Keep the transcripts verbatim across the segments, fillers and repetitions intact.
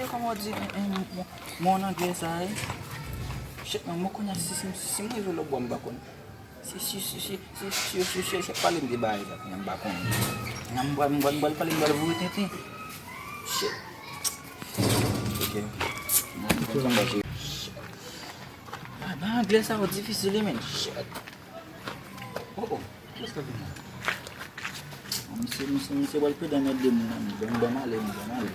Kòman w di, en, en, mon, mon anglè sa, wi? Shit, man, mwen konnen si, si, si, si m rive lòtbò, m pa konn. Si, si, si, si, si, si, si, si, si, pale m de bagay sa, konnen m pa konn. Nan m pral, m pral, m pral pale, m pral voye tenten. Shit. Ok. Nan m konn sa m pral fè. Ah, nan anglè sa, w difisil, wi, men. Shit. Oh, oh. Kiyès k ap vin la? Ah, misye, misye, misye pral pede anmède moun, nan. Ban m, ban m ale, m, ban m ale.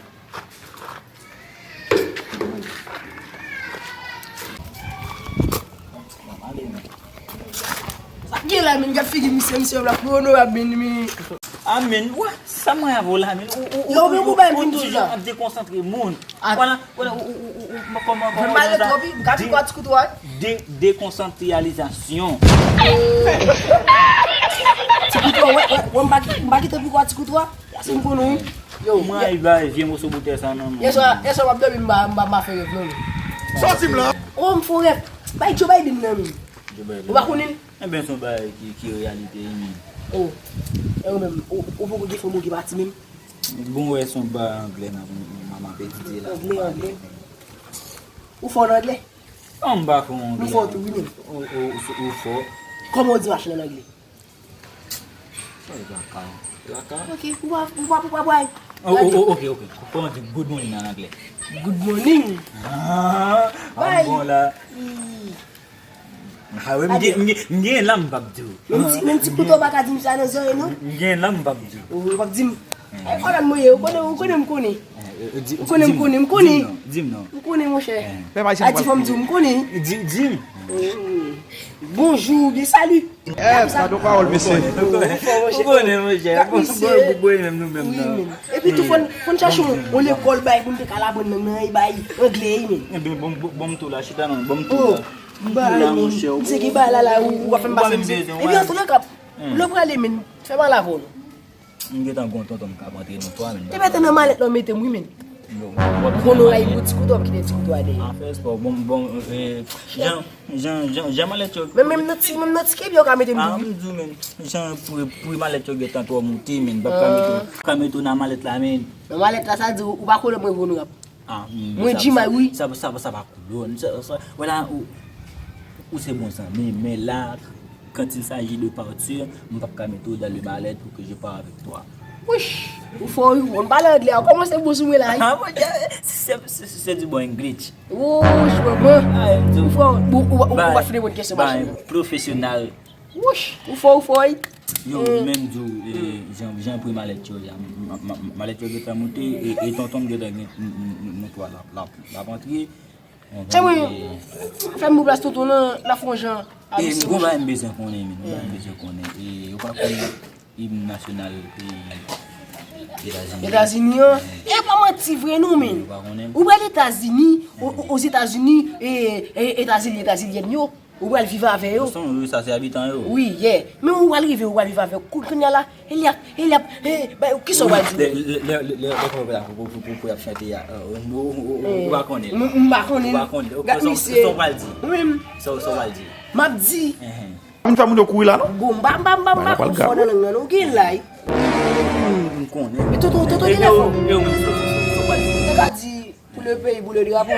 Sa k gen la, men, gad figi misye, misye la pou onorab, men, men. Ah, men, wè, sa mwen avè w la, men, ou, ou, ou, yo, men, ou, ou bay ou vin di toujou la. Ap dekonsantre moun. Ah. Wala, wala, ou, ou, ou, ou, ou, kòman, kòman, m pale twòp, wi, m ka piko a ti kouto a. De, dekonsantralizasyon. Ti kouto, wè, wè, wè, m pa ki-, m pa kite piko a ti kouto a. Yase m konnen, wi. Yo, mwen, ay, bay, vye moso boutèy sa nan men. Yèswa, yèswa, m ap dòmi, m pa, m pa, m pa fè rèv, non. Sòti m la. Oh, m fè yon rèv. Bay Joe Biden nan, men. Joe Biden. Ou pa konnen l? Enben, se yon bagay ki, ki reyalite, wi, men. Oh. E ou menm, ou, ou poko gen fanm ou ki pati menm? Bon, wè, se yon bagay anglè nan, m, m, m ap etidye la. Anglè, anglè. Ou fò nan anglè? Non, m pa fò anglè. Ou fò tou, wi, men. Ou, ou, ou, ou fò. Kòman w di machin an anglè? Sa e laka. Laka? Ok, ou pa, ou pa, ou pa, ou pa. Oh, oh, oh, ok, ok. Kòman w di good morning an anglè? Good morning. Ah, ah, bon la. Ah, wè, m gen, m gen, m gen la m p ap di w. Menm ti, menm ti kouto pa ka di m sa nan zòrèy, non? M gen la m p ap di w. Ou p ap di m. Eh, konnen m ye, ou konnen, ou konnen m konnen. Eh, eh, di, ou konnen m konnen, m konnen. Di m non, di m non. M konnen, monchè. Eh. Pèp ayisyen a di fò m di w, m konnen. Di, di m. Mm. Bonjou, oubyen sali. Eh, sa do pawòl, mesye. Ou konnen, monchè. Bon, bon, bon, menm nou menm nan. Epi tou fò n, fò n chache yon, yon lekòl bay pou n te ka al aprann lang nan, e bay anglè, men. Enben, bon, bon, bon, m tou la, chita non, bon, m tou la. M ba la, men. M se ki ba la, la, ou, ou ap fè m pase, m se. Epi antre nan kap. Lè w prale, men, fè mal avè w, non. M gentan gon tonton m k ap antre nan twa, men. Te mete nan malèt la, w mete m, wi, men. Bon, nou rayi pou ti kouto, w ap kite ti kouto a dèyè. Afè spò, bon, bon, eh, jan, jan, jan, jan malèt yo. Men, menm nan ti, menm nan ti kebi, w ka mete m tou, wi. Ah, m di w, men, jan pri, pri malèt yo gentan twò moute, men, m p ap ka mete w, ka mete w nan malèt la, men. Nan malèt la, sa di, ou pa konnen mwen vonorab. Ah, hmm, mwen di mal, wi. Sa, sa, sa, sa pa koulon. Sa, sa, wè la, ou, ou se bon zanmi, men la, quand il s'agit de partir, m p ap ka mete w dans le malèt pour que je pars avec toi. Wouch, ou fò, wi, ou konn pale anglè, ou kòmanse bon sou mwen la, wi. Ah, mon Dieu, c'est, c'est, c'est du bon English. Wouch, manman. Ah, ou fò, ou, ou, ou, ou pa fin reponn kesyon, machin. Profesyonèl. Wouch, ou fò, ou fò, wi. Yo, men m di w, eh, jan, jan pri malèt yo ye a, ma, ma, malèt yo gentan moute, e, e tonton m gentan gen, m, m, m, m, twa l ap, l ap, l ap antre. Anben, fè m yon plas tonton nan, n a fè yon jan. E, m gon bagay m bezwen konnen, men, m gon bagay m bezwen konnen. E, ou pa konn im nasyonal peyi Etazini? Etazini an? E pa manti vre non, men. Ou pa konnen? Ou pral Etazini, o, o, Ozetazini, e, e, Etazini, Etazilyèn yo. Ou pral viv avè yo. Sa se abitan yo. Wi, yeah. Men ou pral rive, ou pral viv avè yo. Kou-, kounye a la, Eliap, Eliap, eh, ba yo, kisa w pral di? Lè, lè, lè, lè, lè, lè, pou, pou, pou, pou, pou y ap chante a, ou, ou, ou, ou pa konnen l. M, m pa konnen l. Ou pa konnen l. Gad misye. Sa w pral di? Wi, m. Sa, sa w pral di? M ap di. Enhen. Vin fè moun yo kouri la, non? Bon, m pa, m pa, m pa, m pa konn fò nan lang nan, non. Ou gen la, wi. M konnen. E tonton, tonton, gen lè fò. Yo, yo, yo, sa w pral di? Te ka di, pour le pays, pour le drapeau.